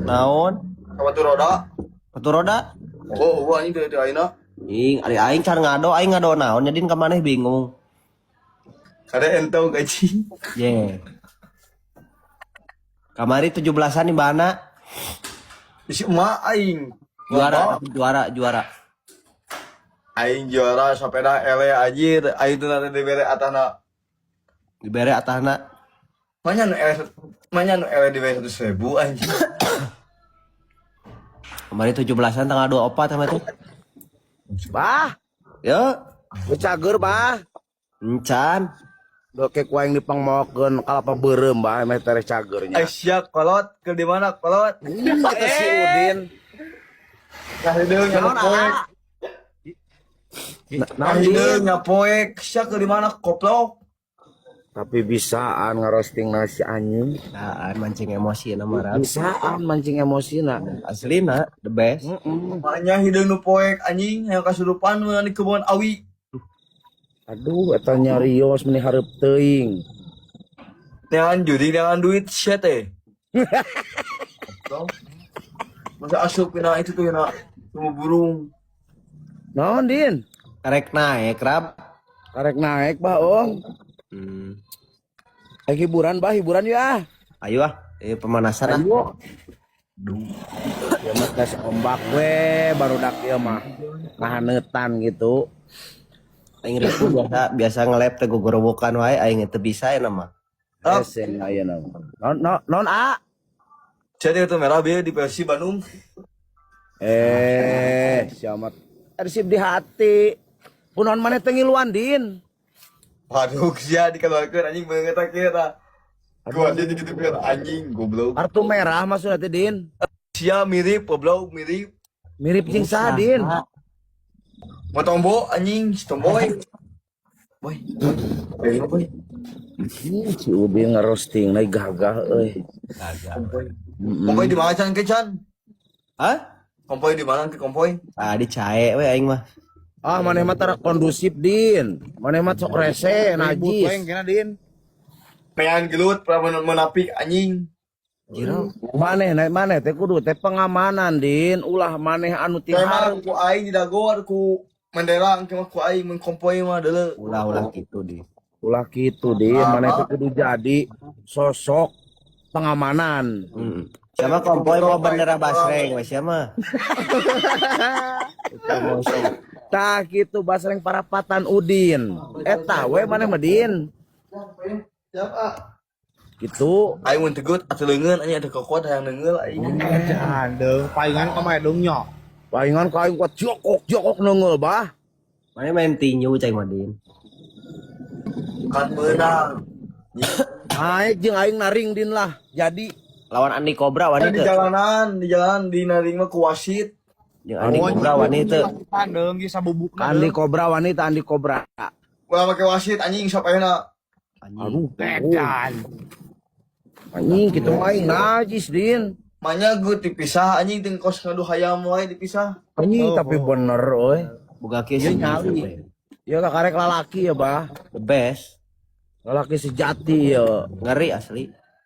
Naon? Sepatu roda. Sepatu roda? Oh, gua anjing teu ayeuna. Ing, ari aing can ngado, aing ngado naon nyadin ka maneh bingung. Kade entong gaji. Ye. Kamari 17-an di mana? Isi emak aing. Juara, juara, juara. Aing juara sepeda ele anjir, aing tuh nanti dibere atahna. Dibere atahna. Mana nu ele, mana nu ele dibere 100.000 anjir. Kemarin 17-an tanggal 24 sama itu. Bah, Yo, geus cager, bah. Encan. Doke ku aing dipangmaokeun kalapa beureum, bah, meh tereh cagernya. Aisyah kolot ke di mana kolot? Eta si Udin. Nah, hideung Naon, nyapoek. ah? Nah, Naon, hideung Din? nyapoek. Sia ke di mana koplok? Tapi bisaan ngerosting nasi anjing. Nah, mancing emosi nama rap. Bisaan mancing emosina. Aslina, the best. Heeh. Makanya hideung nu poek anjing yang kasurupan meunang di kebun awi. Aduh, eta nyarios meni hareup teuing. Neangan judi, neangan duit sia teh. Goblok. Masa asup kena itu tuh kena semua burung. Naon, Din? Karek naik, rap. Karek naik, bah, Ong. Eh, hiburan, bah, hiburan ya. Ayo ah, pemanasan ah. Ayo. Ya mah tes ombak we barudak ieu mah. Ngahaneutan gitu. Aing ribu biasa biasa ngelep teh gogorowokan wae aing teu bisa ya nama. Ah. Hese aya naon. Non non non a. Jadi itu merah bieu di Persib Bandung. Eh, siamat. Persib di hati. Punon maneh teu ngiluan, Din. Waduh, sia dikeluarkeun anjing beungeut kieu tah. Gua aja gitu biar anjing goblok. Kartu merah maksudnya teh, Din. Sia mirip goblok mirip. Mirip jeung saha, Din? Mau tombo anjing, si tomboy. Boy. Boy, boy. Ih, si Udin ngerosting na gagah euy. Kompoy. Kompoy di mana Chan ke Chan? Hah? Kompoy di mana ke kompoy? Ah, di cae we aing mah. Ah, maneh mah tara kondusif, Din. Maneh mah sok rese, Ribut najis. wae kena, Din. Pengen gelut pernah menapik anjing. Jiro. Maneh naik maneh teh kudu teh pengamanan, Din. Ulah maneh anu Saya tihar. mah ku aing di dagor ku Mandela engke mah ku aing mun kompoy mah deuleu. Ulah-ulah gitu di. Ulah kitu, Din. Maneh teh kudu jadi sosok pengamanan. Hmm. Siapa kompoy mau bendera basreng we siapa? Tah kitu basreng parapatan Udin. Eta we maneh mah, Din. Gitu. Aing mun tegut atuh leungeun anjing atuh kuat hayang neungeul aing. Edan deung palingan kamae deung nya. Palingan ka aing kuat jokok jokok neungeul, bah. Mana main tinju cai Madin. Kan beunang. Naik jeung aing naring, Din lah. Jadi Lawan Andi Cobra wani Di teu. jalanan, di jalan di naring mah ku wasit. Jeung Andi Cobra wani teu. Deung ge sabubukna. Andi Kobra wanita Andi Kobra. Ulah make wasit anjing sok ayeuna. Anjing. Aduh, Edan. anjing kitu mah aing najis, Din. Manya gue dipisah anjing teu kos ngadu hayam wae dipisah. Anjing Oh, tapi oh. bener euy. Boga kieu Iya sih. nyali. Ya lah karek lalaki ya, bah. The best. Lalaki sejati ya. Ngeri asli.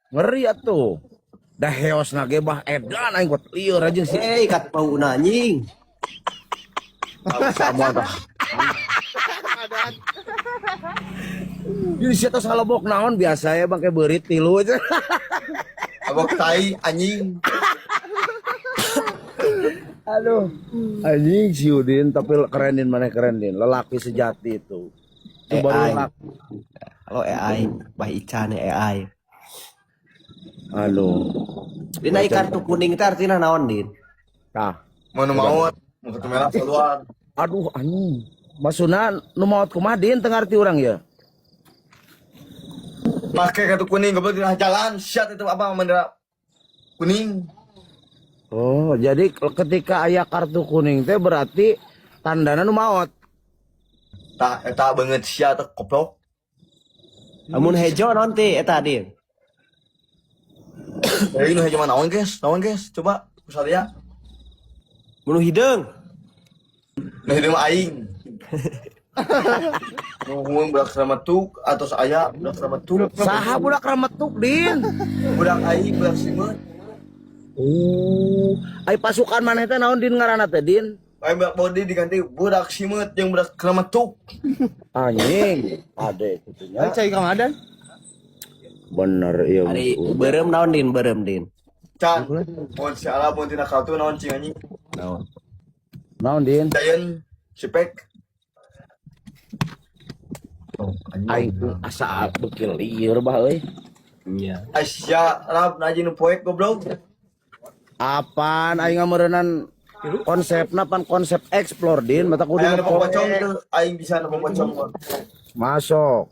Ngeri atuh. Dah heos na ge bah edan aing kuat lieur aja sih. Eh, ikat bau anjing. Sama dah. Jadi sia tos ngalebok naon biasa ya bangke beurit tilu aja. Abok tai anjing. Aduh. Anjing si Udin tapi kerenin mana keren, Din. Lelaki sejati itu. Itu baru AI. lelaki. Halo AI, Bah Ican AI. Aduh. Din ai kartu kuning teh artinya naon, Din? Tah. Mau nu maot, mau kartu merah keluar. Aduh anjing. Maksudna nu maot kumaha, Din, teu ngarti urang ya. Make kartu kuning goblok di tengah jalan, siat itu apa bendera kuning. Oh, jadi ketika aya kartu kuning teh berarti tandana nu maot. Tah eta beungeut sia teh goblok. Amun hejo naon ti eta, Din? Jadi nu hejo mah naon guys? Naon guys? Coba kusalia. Mun hideung. Nu hideung mah aing. Nuhun budak sramatuk atau saya budak sramatuk. Saha budak rametuk, Din? Budak aing budak simeut. Oh. Ai pasukan maneh teh naon din ngaranna teh din? Aing budak body diganti budak simeut jeung budak kramatuk. Anjing, ade kitu nya. Ai cai ka madan. Bener ieu. Ari beureum naon din beureum din. Can, mun si ala mun tina kartu naon cing anjing. Naon? Naon din? Giant sipek. Oh, Aing asa beuki lieur bah euy. Iya. Asya rap na nu poek goblok. Apaan aing ngameureunan konsepna pan konsep explore din mata kudu Aing nu pocong ngepoek. tuh, aing bisa nu pocong. Masuk.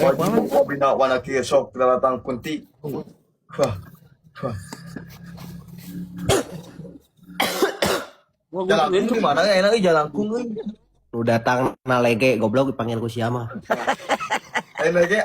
Wajib kopi na wana kieu sok daratang kunti. Wah. Wah. Jalangkung di mana ya enak euy jalangkung euy. Nu datang na lege goblok dipanggil ku sia mah. Aing lagi.